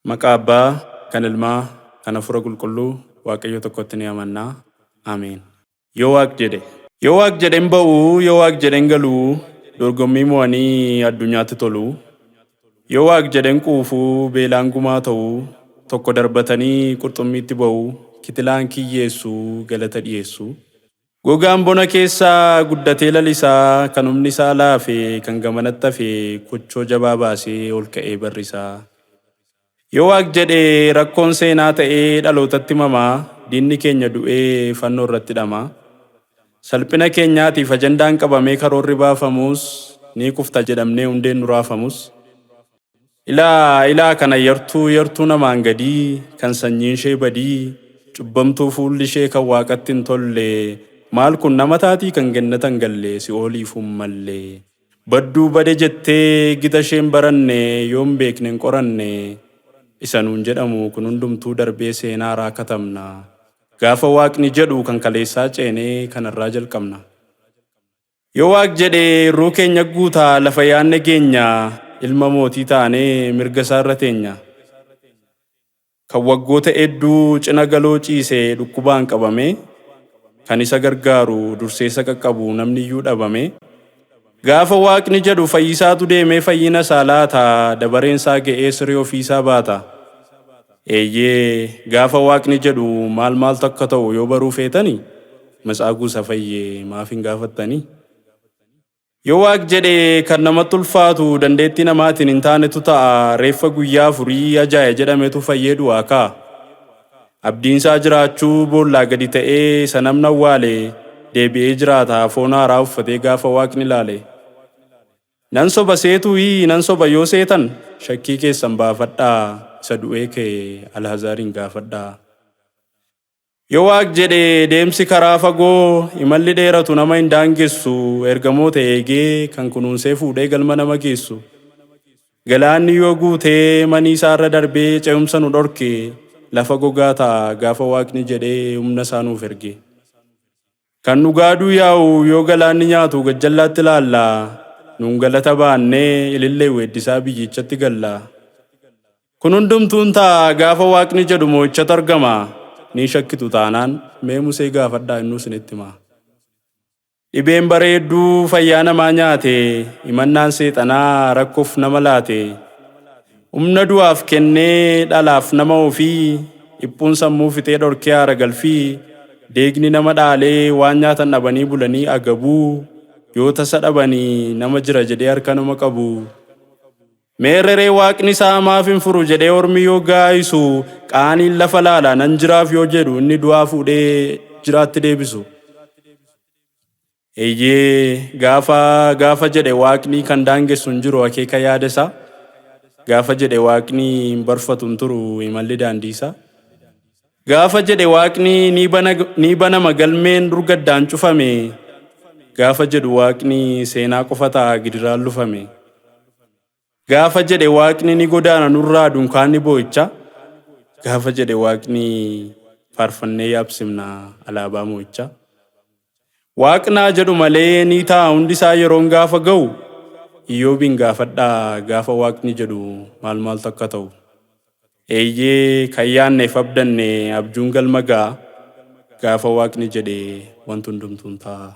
Maqaa Abbaa, kan Ilmaa, kan Hafuura Qulqulluu, Waaqayyo tokkotti ni amannaa. Ameen. Yoo Waaq jedhe. Yoo Waaq jedhen ba'uu, yoo Waaq jedhen galuu, dorgommii mo'anii addunyaatti toluu. Yoo Waaq jedhen quufuu, beelaan gumaa ta'uu, tokko darbatanii qurxummiitti ba'uu, kitilaan kiyyeessuu, galata dhiyeessuu. Gogaan bona keessaa guddatee lalisaa, kan humni isaa laafe, kan gamanatti hafe, kochoo jabaa baasee ol ka'ee barrisaa. Yoo Waaq jedhe rakkoon seenaa ta'ee dhalootatti himamaa, diinni keenya du'ee fannoo irratti hidhamaa. Salphina keenyaatiif ajandaan qabamee karoorri baafamus, ni kufta jedhamnee hundeen nu raafamus. Ilaa ilaa kana yartuu yartuu namaan gadii, kan sanyiin ishee badii, cubbamtuu fuulli ishee kan waaqatti hin tolle, maal kun nama taatii kan gannata hin galle si'ooliif hin malle. Badduu bade jettee gita ishee hin baranne, yoo hin beekne hin qoranne, isa nuun jedhamu kun hundumtuu darbee seenaa haaraa katabna. Gaafa Waaqni jedhu kan kaleessaa ceenee kanarraa jalqabna. Yoo Waaq jedhe irruu keenya guuta lafa yaanne geenya, ilma mootii taanee mirga isaarra teenya. Kan waggoota hedduu cina galoo ciise dhukkubaan qabame, kan isa gargaaru dursee isa qaqqabu namni iyyuu dhabame. Gaafa Waaqni jedhu fayyisaatu deemee fayyina isaa laata, dabareen isaa ga'ee siree ofiisaa baata. Eeyyee, gaafa Waaqni jedhu maal maaltu akka ta'u yoo baruu feetani, Matsaaguu isa fayye maaf hin gaafattanii? Yoo Waaq jedhe kan namatti ulfaatu dandeettii namaatiin hin taanetu ta'a, reeffa guyyaa afurii ajaa'e jedhametu fayyee du'aa ka'a. Abdiinsaa jiraachuu boollaa gadi ta'ee isa namni awwaale deebi'ee jiraata foon haaraa uffatee gaafa Waaqni ilaale. Nan soba seetuuyii nan soba yoo seetan shakkii keessan baafadhaa isa du'ee ka'e Alhazaariin gaafadhaa. Yoo Waaq jedhe deemsi karaa fagoo imalli dheeratu nama hin daangessu ergamoota eegee kan kunuunsee fuudhee galma nama geessu. Galaanni yoo guutee manii isaarra darbee ce'umsa nu dhorke lafa gogaa ta'a gaafa Waaqni jedhee humna isaa nuuf erge. Kan dhugaaduu yaa'u yoo galaanni nyaatu gajjallaatti laalla, nuun galata baannee ilillee weeddisaa biyyichatti galla. Kun hundumtuun ta'a gaafa Waaqni jedhu mo'ichatu argama, ni shakkitu taanaan mee Musee gaafadhaa innuu isinitti hima. Dhibeen bareedduu fayyaa namaa nyaate, himannaan seexanaa rakkoof nama laate. Humna du'aaf kennee dhalaaf nama ofii, dhiphuun sammuu fixee dhorkee haara galfii, deegni nama dhaalee waan nyaatan dhabanii bulanii agabuu, yoo tasa dhabanii nama jira jedhee harka nama qabu. Meerreree Waaqni isaa maaf hin furu jedhee ormi yoo gaa'isu, qaaniin lafa laala nan jiraaf yoo jedhu inni du'aa fuudhee jiraatti deebisu. Eeyyee, gaafa gaafa jedhe Waaqni kan daangessu hin jiru akeeka yaada isaa. Gaafa jedhe Waaqni hin barfatu hin turu imalli daandii isaa. Gaafa jedhe Waaqni ni bana ni banama galmeen dur gaddaan cufame. Gaafa jedhu Waaqni seenaa qofa ta'a gidiraan lufame. Gaafa jedhe Waaqni ni godaana nurraa dunkaanni boo'ichaa. Gaafa jedhe Waaqni faarfannee yaabsifna alaabaa moo'ichaa. Waaqnaa jedhu malee ni ta'a hundi isaa yeroon gaafa ga'u Iyyoobiin gaafadhaa gaafa Waaqni jedhu maal maaltu akka ta'u. Eeyyee kan yaanneef abdanne abjuun galma ga'a gaafa Waaqni jedhe wanti hundumtuun ta'a.